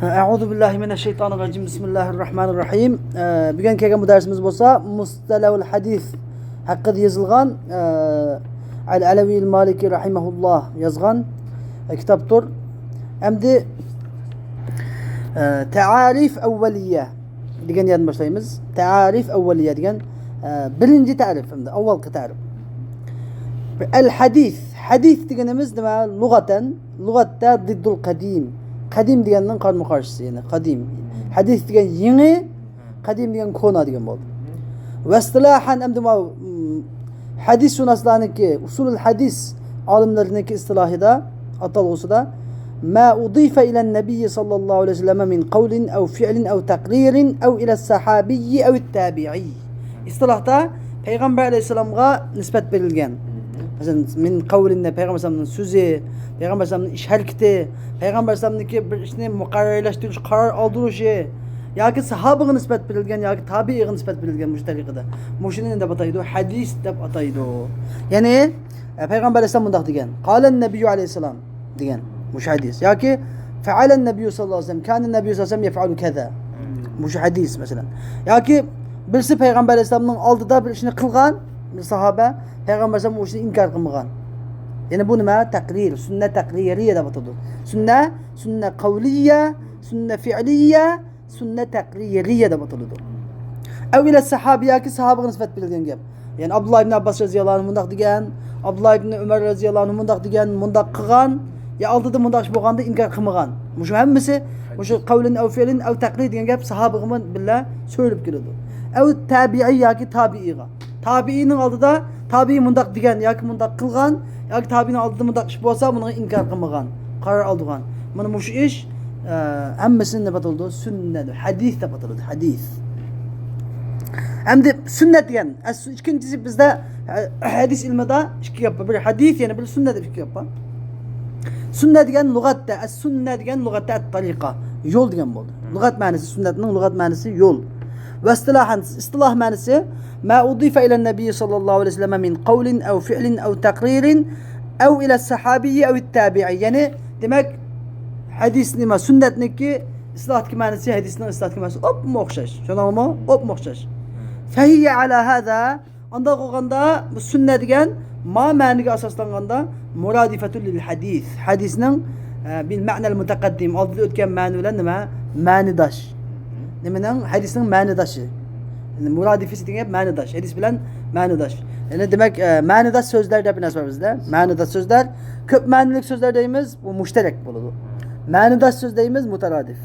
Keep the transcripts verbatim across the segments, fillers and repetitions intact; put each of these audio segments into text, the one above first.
أعوذ بالله من الشيطان الرجيم. بسم الله الرحمن الرحيم. ئە، بۈگۈن كەلگەن بۇ دەرسىمىز بولسا مۇستەلەھۇل ھەدىس ھەققىدە يېزىلغان، ئە، ئەل ئەلەۋىل مالىكى رەھىمەھۇللاھ يازغان، ئە، كىتابتۇر. ئەمدى، ئە، تەئارىف ئەۋۋەلىيە دېگەن يەردىن باشلايمىز. تەئارىف ئەۋۋەلىيە دېگەن، ئە، بىرىنچى تەرىپ، ئەمدى ئاۋۋالقى تەرىپ. ئەل ھەدىس. ھەدىس دېگىنىمىز نېمە؟ لۇغەتەن، لۇغەتتە زىددۇل قەدىم. قەدىم دېگەننىڭ قارىمۇ قارشىسى، يەنى قەدىم. ھەدىس دېگەن يېڭى، قەدىم دېگەن كونا دېگەن بولدى. ۋە ئىستىلاھەن، ئەمدى ماۋۇ، م، ھەدىسشۇناسلارنىڭكى، ئۇسۇلۇل ھەدىس ئالىملىرىنىڭكى ئىستىلاھىدا، ئاتالغۇسىدا، ما ئۇضىفە ئىلەن نەبىيي ساللاللاھۇ ئەلەيھى ۋەسەللەم مىن قەۋلىن ئەۋ فىئلىن ئەۋ تەقرىرىن ئەۋ ئىلەس سەھابىيي ئەۋىت تابىئىي. ئىستىلاھتا پەيغەمبەر ئەلەيھىسسالامغا نىسبەت بېرىلگەن. مەسىلەن، مىن قەۋلىن، پەيغەمبەر ئەلەيھىسسالامنىڭ سۆزى، پەيغەمبەر ئەلەيھىسسالامنىڭ ئىش ھەرىكىتى، پەيغەمبەر ئەلەيھىسسالامنىڭكى بىر ئىشنى مۇقەررەرلەشتۈرۈش، قارار ئالدۇرۇشى، ياكى ساھابىغا نىسبەت بېرىلگەن ياكى تابىئىيغا نىسبەت بېرىلگەن مۇشۇ تەرىقىدە. مۇشۇنى نېمە دەپ ئاتايدۇ؟ ھەدىس دەپ ئاتايدۇ. يەنى، ئە، پەيغەمبەر ئەلەيھىسسالام مۇنداق دېگەن. قالەن نەبىييۇ ئەلەيھىسسالام دېگەن. مۇشۇ ھەدىس. ياكى فەئەلەن نەبىييۇ ساللاللاھۇ ئەلەيھى ۋەسەللەم، كانەن نەبىييۇ ساللاللاھۇ ئەلەيھى ۋەسەللەم يەفئەلۇ كەزا. مۇشۇ ھەدىس، مەسىلەن. ياكى بىرسى پەيغەمبەر ئەلەيھىسسالامنىڭ ئالدىدا بىر ئىشنى قىلغان، بىر ساھابە، پەيغەمبەر ئەلەيھىسسالام ئۇ ئىشنى ئىنكار قىلمىغان. يەنى بۇ نېمە؟ تەقرىر، سۈننە تەقرىرىيە دەپ ئاتىلىدۇ. سۈننە، سۈننە قەۋلىيە، سۈننە فىئلىيە، سۈننە تەقرىرىيە دەپ ئاتىلىدۇ. ئەۋ ئىلە سەھابە، ياكى ساھابىغا نىسبەت بېرىلگەن گەپ. يەنى ئابدۇللا ئىبن ئابباس رەزىياللاھۇ ئەنھۇ مۇنداق دېگەن، ئابدۇللا ئىبن ئۆمەر رەزىياللاھۇ ئەنھۇ مۇنداق دېگەن، مۇنداق قىلغان، يا ئالدىدا مۇنداق ئىش بولغاندا ئىنكار قىلمىغان. مۇشۇ ھەممىسى، مۇشۇ قەۋلىن ئەۋ فىئلىن ئەۋ تەقرىر دېگەن گەپ ساھابىغىمۇ بىللە سۆرىلىپ كېلىدۇ. ئەۋ تابىئىي ياكى تابىئىيغا. تابىئىينىڭ ئالدىدا تابىئىي مۇنداق دېگەن ياكى مۇنداق قىلغان ياكى تابىئىينىڭ ئالدىدا مۇنداق ئىش بولسا، بۇنىڭغا ئىنكار قىلمىغان، قارار ئالىدىغان. مانا مۇشۇ ئىش، ئە، ھەممىسىنى نېمە دەپ ئاتىلىدۇ؟ سۈننە، ھەدىس دەپ ئاتىلىدۇ، ھەدىس. ئەمدى سۈننەت دېگەن، ئەس-، ئىككىنچىسى بىزدە، ئە، ھەدىس ئىلمىدا ئىككى گەپ بار. بىر ھەدىس، يەنە بىر سۈننە دەپ ئىككى گەپ بار. سۈننە دېگەن لۇغەتتە، ئەس-، سۈننە دېگەن لۇغەتتە ئەت-تەرىقە، يول دېگەن بولدى. لۇغەت مەنىسى، سۈننەتنىڭ لۇغەت مەنىسى يول. ۋە ئىستىلاھەن، ئىستىلاھ مەنىسى، ما ئۇضىفە ئىلەن نەبىيي ساللاللاھۇ ئەلەيھى ۋەسەللەم مىن قەۋلىن ئەۋ فىئلىن ئەۋ تەقرىرىن ئەۋ ئىلەس سەھابىيي ئەۋىت تابىئىي. يەنى، دېمەك، ھەدىس نېمە؟ سۈننەتنىڭكى ئىستىلاھتىكى مەنىسى، ھەدىسنىڭ ئىستىلاھتىكى مەنىسى ئوپمۇ ئوخشاش. شۇنداقمۇ؟ ئوپمۇ ئوخشاش. فەھىيە ئەلا ھازا، ئانداق بولغاندا، بۇ سۈننە دېگەن ما مەنىگە ئاساسلانغاندا، مۇرادىفەتۇن لىل ھەدىس. ھەدىسنىڭ، ئە، بىل مەنەل مۇتەقەددىم، ئالدىدا ئۆتكەن مەنە بىلەن نېمە؟ مەنىداش. نېمىنىڭ؟ ھەدىسنىڭ مەنىداشى. يەنى مۇرادىفىسى دېگەن گەپ مەنىداش. ھەدىس بىلەن مەنىداش. يەنى دېمەك، ئە، مەنىداش سۆزلەر دەپ بىر نەرسە بار بىزدە. مەنىداش سۆزلەر، كۆپ مەنىلىك سۆزلەر دەيمىز، بۇ مۇشتەرەك بولىدۇ. مەنىداش سۆز دەيمىز، مۇتارادىف.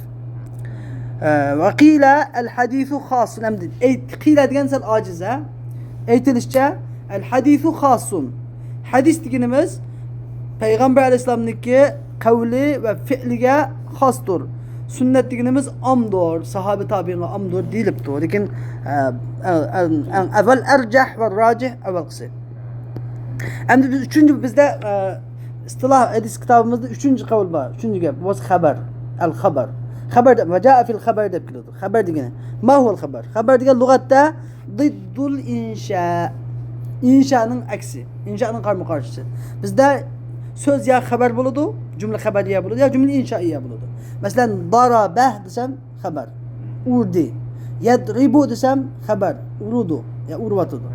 ئە، ۋە قىلە ئەل ھەدىسۇ خاسسۇن. ئەمدى ئېيت-، قىلە دېگەن سەل ئاجىز، ھە؟ ئېيتىلىشىچە، ئەل ھەدىسۇ خاسسۇن. ھەدىس دېگىنىمىز پەيغەمبەر ئەلەيھىسسالامنىڭكى قەۋلى ۋە فېئلىگە خاستۇر. سۈننەت دېگىنىمىز ئامدۇر، ساھابە تابىئىنغا ئامدۇر دېيىلىپتۇ. لېكىن، ئە، ئە، ئەڭ، ئەڭ ئەۋۋەل ئەرجەھ ۋە راجىھ ئەۋۋەلقىسى. ئەمدى بىز ئۈچىنچى، بىزدە، ئە، ئىستىلاھ ھەدىس كىتابىمىزدا ئۈچىنچى قەۋل بار. ئۈچىنچى گەپ بولسا خەبەر. ئەل خەبەر. خەبەر دەپ، ۋە جائە فىل خەبەر دەپ كېلىدۇ. خەبەر دېگىنى. ما ھۇۋەل خەبەر؟ خەبەر دېگەن لۇغەتتە ضدۇل ئىنشا. ئىنشانىڭ ئەكسى. ئىنشانىڭ قارىمۇ قارشىسى. بىزدە سۆز يا خەبەر بولىدۇ، جۈملە خەبەرىيە بولىدۇ، يا جۈملە ئىنشائىيە بولىدۇ. مەسىلەن، ضربه دېسەم، خەبەر. ئۇردى. يضرب دېسەم، خەبەر. ئۇرىدۇ. يا ئۇرۇۋاتىدۇ.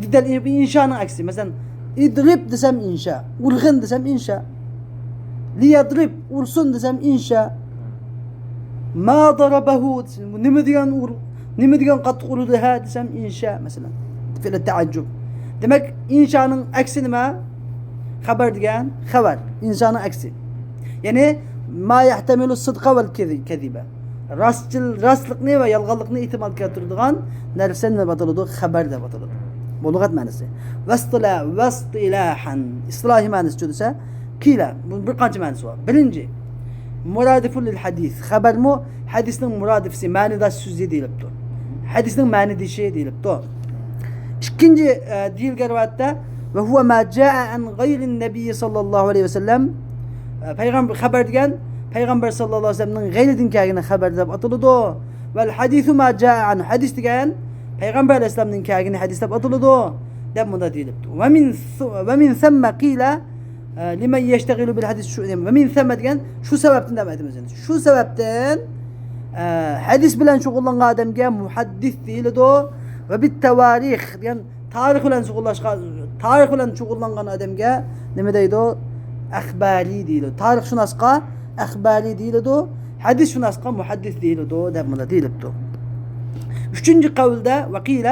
دېتال ئىنشانىڭ ئەكسى. مەسىلەن، اضرب دېسەم، ئىنشا. ئۇرغىن دېسەم، ئىنشا. ليضرب، ئۇرسۇن دېسەم، ئىنشا. ما ضربه دېسەم، نېمە دېگەن ئۇر-، نېمە دېگەن قاتتىق ئۇردى ھە دېسەم، ئىنشا، مەسىلەن. فېئل تەئەججۇب. دېمەك، ئىنشانىڭ ئەكسى نېمە؟ خەبەر دېگەن خەۋەر. ئىنشانىڭ ئەكسى. يەنى، ما يەھتەمىلۇ سىدقە ۋەل كەزىبە. راستچىل-، راستلىقنى ۋە يالغانلىقنى ئېھتىمال كەلتۈرىدىغان نەرسە نېمە دەپ ئاتىلىدۇ؟ خەبەر دەپ ئاتىلىدۇ. بۇ لۇغەت مەنىسى. ۋەستىلا-، ۋەستىلاھەن. ئىستىلاھىي مەنىسىچۇ دېسە، قىلە. بۇنىڭ بىر قانچە مەنىسى بار. بىرىنچى، مۇرادىفۇن لىل ھەدىس. خەبەرمۇ ھەدىسنىڭ مۇرادىفىسى، مەنىداش سۆزى دېيىلىپتۇ. ھەدىسنىڭ مەنىدىشى دېيىلىپتۇ. ئىككىنچى، ئە، دېيىلگەن رىۋايەتتە، ۋە ھۇۋە ما جائە ئەن غەيرىن نەبىيي ساللاللاھۇ ئەلەيھى ۋەسەللەم. ئە، پەيغەمبەر، خەبەر دېگەن پەيغەمبەر ساللاللاھۇ ئەلەيھى ۋەسەللەمنىڭ غەيرىدىن كەلگىنى خەبەر دەپ ئاتىلىدۇ. ۋەل ھەدىسۇ ما جائە ئەنھۇ. ھەدىس دېگەن پەيغەمبەر ئەلەيھىسسالامدىن كەلگىنى ھەدىس دەپ ئاتىلىدۇ، دەپ مۇنداق دېيىلىپتۇ. ۋە مىن سۇ-، ۋە مىن سەممە قىلە، لمن يشتغل بالحديث شو، ومن ثم دېگەن شۇ سەۋەبتىن دەپ ئېيتىمىز ئەمدى. شۇ سەۋەبتىن، ئە، ھەدىس بىلەن شۇغۇللانغان ئادەمگە مۇھەددىس دېيىلىدۇ. وبالتواريخ دېگەن تارىخ بىلەن شۇغۇللاشقان، تارىخ بىلەن شۇغۇللانغان ئادەمگە نېمە دەيدۇ؟ ئەخبارى دېيىلىدۇ. تارىخشۇناسقا ئەخبارى دېيىلىدۇ. ھەدىسشۇناسقا مۇھەددىس دېيىلىدۇ دەپ مۇنداق دېيىلىپتۇ. ئۈچىنچى قەۋلدە، وقيل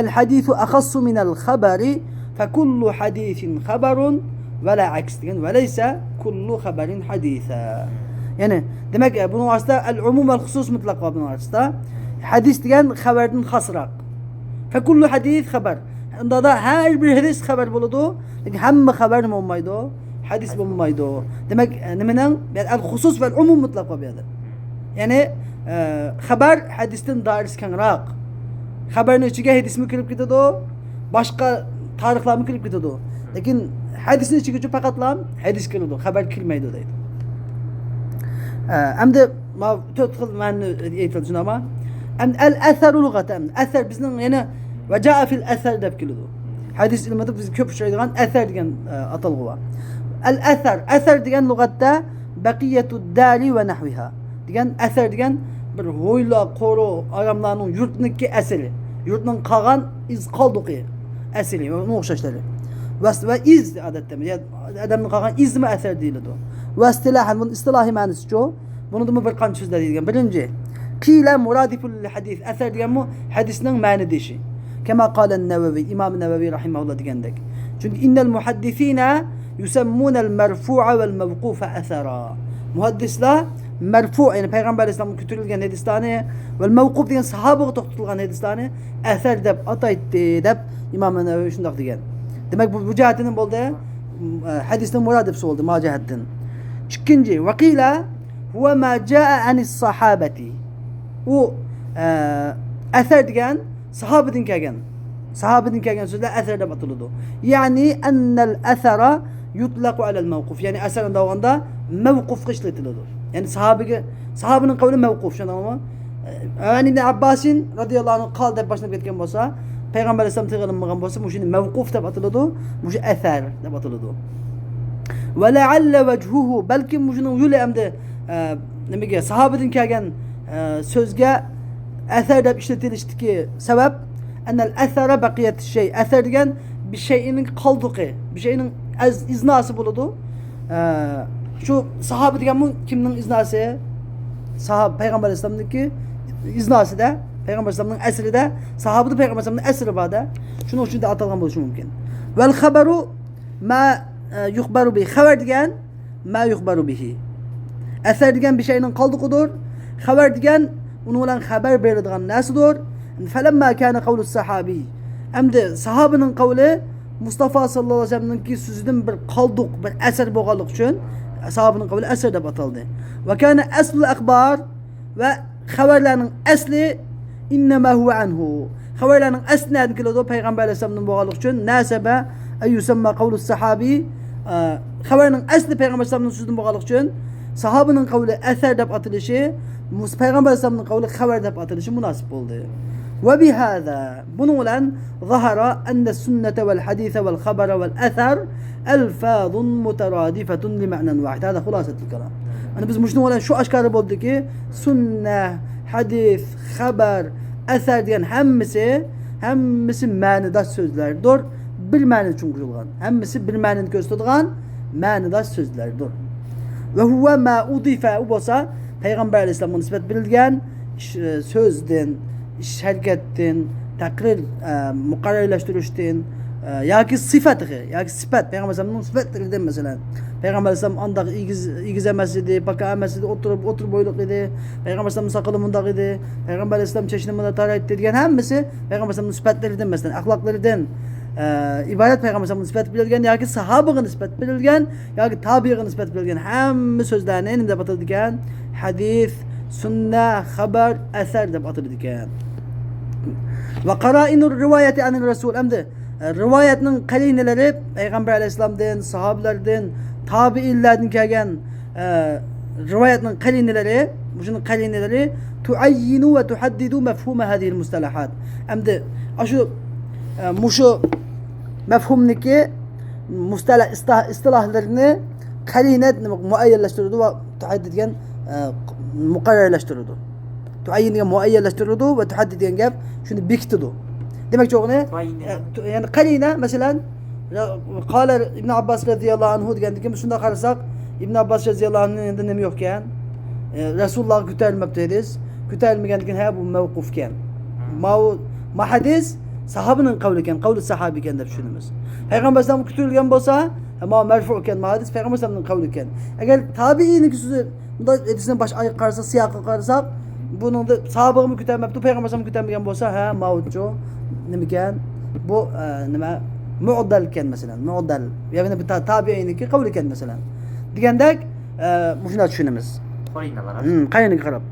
الحديث أخص من الخبر فكل حديث خبر ولا عكس دېگەن، وليس كل خبر حديثا. يەنى، دېمەك، بۇنىڭ ئارىسىدا ئەل ئومۇم ۋەل خۇسۇس مۇتلەق بار بۇنىڭ ئارىسىدا. ھەدىس دېگەن خەۋەردىن خاسراق. فكل حديث خبر. ئۇنداقتا ھەر بىر ھەدىس خەۋەر بولىدۇ، لېكىن ھەممە خەۋەر نېمە بولمايدۇ؟ ھەدىس بولمايدۇ. دېمەك، نېمىنىڭ؟ ئەل خۇسۇس ۋەل ئومۇم مۇتلەق بار بۇ يەردە. يەنى، ئە، خەۋەر ھەدىستىن دائىرىسى كەڭرەك. خەۋەرنىڭ ئىچىگە ھەدىسمۇ كىرىپ كېتىدۇ، باشقا تارىخلارمۇ كىرىپ كېتىدۇ. لېكىن ھەدىسنىڭ ئىچىگىچە پەقەتلا ھەدىس كىرىدۇ، خەۋەر كىرمەيدۇ دەيدۇ. ئە، ئەمدى ماۋۇ تۆت خىل مەنىنى ئېيتىلدى، شۇنداقمۇ؟ ئەمدى ئەل ئەسەرۇ لۇغەتەن. ئەسەر بىزنىڭ يەنە ۋە جائە فىل ئەسەر دەپ كېلىدۇ. ھەدىس ئىلمىدا بىز كۆپ ئۇچرايدىغان ئەسەر دېگەن، ئە، ئاتالغۇ بار. ئەل ئەسەر، ئەسەر دېگەن لۇغەتتە بەقىيەتۇد دارى ۋە نەھۋىھا دېگەن، ئەسەر دېگەن بىر ھويلا، قورۇ، ئاراملارنىڭ، يۇرتنىڭكى ئەسىرى، يۇرتنىڭ قالغان ئىز قالدۇقى، ئەسىرى ۋە ئۇنىڭ ئوخشاشلىرى. ۋە، ۋە ئىز ئادەتتە، يا ئادەمنىڭ قالغان ئىزىمۇ ئەسەر دېيىلىدۇ. ۋە ئىستىلاھەن، بۇنىڭ ئىستىلاھىي مەنىسىچۇ؟ بۇنىڭدىمۇ بىر قانچە سۆزلەر دېيىلگەن. بىرىنچى، قىلە مۇرادىفۇل لىل ھەدىس، ئەسەر دېگەنمۇ ھەدىسنىڭ مەنىدىشى. كەما قالەن نەۋەۋى، ئىمام نەۋەۋى رەھىمەھۇللا دېگەندەك. چۈنكى ئىننەل مۇھەددىسىنە يۇسەممۇنەل مەرفۇئە ۋەل مەۋقۇفە ئەسەرا. مۇھەددىسلار مەرفۇ، يەنى پەيغەمبەر ئەلەيھىسسالامغا كۆتۈرۈلگەن ھەدىسلارنى، ۋەل مەۋقۇف دېگەن ساھابىغا توختىتىلغان ھەدىسلارنى ئەسەر دەپ ئاتايتتى دەپ ئىمام نەۋەۋى شۇنداق دېگەن. دېمەك، بۇ، بۇ جەھەتتىن بولدى، ھەدىسنىڭ مۇرادىپسى بولدى ما جەھەتتىن. ئىككىنچى، ۋەقىلە ھۇۋە ما جائە ئەنىس ساھابەتى. ئۇ، ئە، ئەسەر دېگەن ساھابىدىن كەلگەن. ساھابىدىن كەلگەن سۆزلەر ئەسەر دەپ ئاتىلىدۇ. يەنى ئەننەل ئەسەرە يۇتلەقۇ ئەلەل مەۋقۇف. يەنى ئەسەر دەۋالغاندا مەۋقۇفقا ئىشلىتىلىدۇ. يەنى ساھابىگە، ساھابىنىڭ قەۋلى مەۋقۇف، شۇنداقمۇ؟ ئەن ئىبنى ئابباسىن رەزىياللاھۇ ئەنھۇ قال دەپ باشلاپ كەتكەن بولسا، پەيغەمبەر ئەلەيھىسسالام تىغىلىنمىغان بولسا، مۇشۇنى مەۋقۇف دەپ ئاتىلىدۇ، مۇشۇ ئەسەر دەپ ئاتىلىدۇ. ۋە لەئەللە ۋەجھۇھۇ، بەلكىم مۇشۇنىڭ يولى ئەمدى، ئە، نېمىگە، ساھابىدىن كەلگەن، ئە، سۆزگە ئەسەر دەپ ئىشلىتىلىشتىكى سەۋەب، ئەننەل ئەسەرە بەقىيەت شەي، ئەسەر دېگەن بىر شەيئىنىڭ قالدۇقى، بىر شەيئىنىڭ ئەز-، ئىزناسى بولىدۇ. ئە، شۇ ساھابە دېگەنمۇ كىمنىڭ ئىزناسى؟ ساھابە، پەيغەمبەر ئەلەيھىسسالامنىڭكى ئىزناسىدە، پەيغەمبەر ئەلەيھىسسالامنىڭ ئەسىرىدە، ساھابىدە پەيغەمبەر ئەلەيھىسسالامنىڭ ئەسىرى باردا. شۇنىڭ ئۈچۈن دە ئاتالغان بولۇشى مۇمكىن. ۋەل خەبەرۇ ما، ئە، يۇخبەرۇ بىھى. خەۋەر دېگەن ما يۇخبەرۇ بىھى. ئەسەر دېگەن بىر شەيئىنىڭ قالدۇقىدۇر. خەۋەر دېگەن ئۇنىڭ بىلەن خەۋەر بېرىلىدىغان نەرسىدۇر. فەلەمما كانە قەۋلۇس ساھابى. ئەمدى ساھابىنىڭ قەۋلى مۇستافا ساللاللاھۇ ئەلەيھى ۋەسەللەمنىڭكى سۆزىدىن بىر قالدۇق، بىر ئەسەر بولغانلىقى ئۈچۈن ساھابىنىڭ قەۋلى ئەسەر دەپ ئاتالدى. ۋە كانە ئەسلۇل ئەخبار، ۋە خەۋەرلەرنىڭ ئەسلى ئىننەما ھۇۋە ئەنھۇ. خەۋەرلەرنىڭ ئەسلى نەدىن كېلىدۇ؟ پەيغەمبەر ئەلەيھىسسالامدىن بولغانلىقى ئۈچۈن نەسەبە ئەن يۇسەمما قەۋلۇس ساھابى. ئە، خەۋەرنىڭ ئەسلى پەيغەمبەر ئەلەيھىسسالامنىڭ سۆزىدىن بولغانلىقى ئۈچۈن ساھابىنىڭ قەۋلى ئەسەر دەپ ئاتىلىشى، مۇس-، پەيغەمبەر ئەلەيھىسسالامنىڭ قەۋلى خەۋەر دەپ ئاتىلىشى مۇناسىپ بولدى. ۋە بىھازا، بۇنىڭ بىلەن ظاھارا ئەننە سۈننەتە ۋەل ھەدىسە ۋەل خەبەرە ۋەل ئەسەر ئەلفازۇن مۇتەرادىفەتۇن لىمەئنەن ۋاھىد. ھازا خۇلاسەتۇل كالام. مانا بىز مۇشۇنىڭ بىلەن شۇ ئاشكارا بولدىكى، سۈننە، ھەدىس، خەبەر، ئەسەر دېگەن ھەممىسى، ھەممىسى مەنىداش سۆزلەردۇر. بىر مەنىدە چوڭقۇرۇلغان. ھەممىسى بىر مەنىنى كۆرسىتىدىغان مەنىداش سۆزلەردۇر. ۋە ھۇۋە ما ئۇدىفە، ئۇ بولسا پەيغەمبەر ئەلەيھىسسالامغا نىسبەت بېرىلگەن ئىش، سۆزدىن، ئىش ھەرىكەتتىن، تەقرىر، ئە، مۇقەررەرلەشتۈرۈشتىن، ئە، ياكى سىفەتىغا، ياكى سىفەت، پەيغەمبەر ئەلەيھىسسالامنىڭ سىفەتلىرىدىن، مەسىلەن، پەيغەمبەر ئەلەيھىسسالام ئانداق ئېگىز، ئېگىز ئەمەس ئىدى، پاكا ئەمەس ئىدى، ئوتتۇرا، ئوتتۇرا بويلۇق ئىدى. پەيغەمبەر ئەلەيھىسسالامنىڭ ساقىلى مۇنداق ئىدى، پەيغەمبەر ئەلەيھىسسالام چېچىنى مۇنداق تارايتتى دېگەن ھەممىسى پەيغەمبەر ئەلەيھىسسالامنىڭ سىفەتلىرىدىن، مەسىلەن، ئەخلاقلىرىدىن، ئە، ئىبارەت، پەيغەمبەر ئەلەيھىسسالامغا نىسبەت بېرىلگەن ياكى ساھابىغا نىسبەت بېرىلگەن ياكى تابىئىغا نىسبەت بېرىلگەن ھەممە سۆزلەرنى نېمە دەپ ئاتىلىدىكەن؟ ھەدىس، سۈننە، خەبەر، ئەسەر دەپ ئاتىلىدىكەن. ۋە قارائىنۇر رىۋايەتى ئەنىر رەسۇل. ئەمدى، ئە، رىۋايەتنىڭ قەرىنىلىرى، پەيغەمبەر ئەلەيھىسسالامدىن، ساھابىلەردىن، تابىئىنلاردىن كەلگەن، ئە، رىۋايەتنىڭ قەرىنىلىرى، مۇشۇنىڭ قەرىنىلىرى تۇئەييىنۇ ۋە تۇھەددىدۇ مەفھۇمە ھازىھىل مۇستەلاھات. ئەمدى ئاشۇ، ئە، مۇشۇ مەفھۇمنىكى مۇستەلە ئىستىلاھلىرىنى قەرىنە مۇئەييەنلەشتۈرىدۇ ۋە تۇئەييىن دېگەن، ئە، مۇقەررەرلەشتۈرىدۇ. تۇئەييىن دېگەن مۇئەييەنلەشتۈرىدۇ ۋە تۇئەييىن دېگەن گەپ شۇنى بېكىتىدۇ. دېمەكچى بولغىنى، تۇئەييىن ئە، دېگەن. تۇ-، يەنى قەرىنە، مەسىلەن، قال ئىبن ئابباس رەزىياللاھۇ ئەنھۇ دېگەندىن كېيىن، شۇنداق قارىساق، ئىبن ئابباس رەزىياللاھۇ ئەنھۇنىڭ يېنىدا نېمە يوقكەن؟ ئە، رەسۇلۇللاھقا كۆتەرمەپتۇ ھەدىس. كۆتەرمىگەندىن كېيىن، ھە، بۇ مەۋقۇفكەن. ماۋۇ، ما ھەدىس ساھابىنىڭ قەۋلىكەن، قەۋلى ساھابىكەن دەپ چۈشىنىمىز. پەيغەمبەر ئەلەيھىسسالامغا كۆتۈرۈلگەن بولسا، ھە، ماۋۇ مەرفۇئكەن، ما ھەدىس پەيغەمبەر ئەلەيھىسسالامنىڭ قەۋلىكەن. ئەگەر تابىئىنىڭكى سۆزى، بۇنداق ھەدىسنىڭ باش ئايىغىغا قارىساق، سىياقىغا قارىساق، بۇنىڭدا ساھابىغىمۇ كۆتەرمەپتۇ، پەيغەمبەر ئەلەيھىسسالامغا كۆتەرمىگەن بولسا، ھە، ماۋۇچۇ نېمىكەن؟ بۇ، ئە، نېمە؟ مۇئدەلكەن، مەسىلەن، مۇئدەل. يەنى بۇ تا-، تابىئىنىڭكى قەۋلىكەن، مەسىلەن. دېگەندەك، ئە، مۇشۇنداق چۈشىنىمىز. قارىنىغا قاراپ. ھىم، قارىنىغا قاراپ.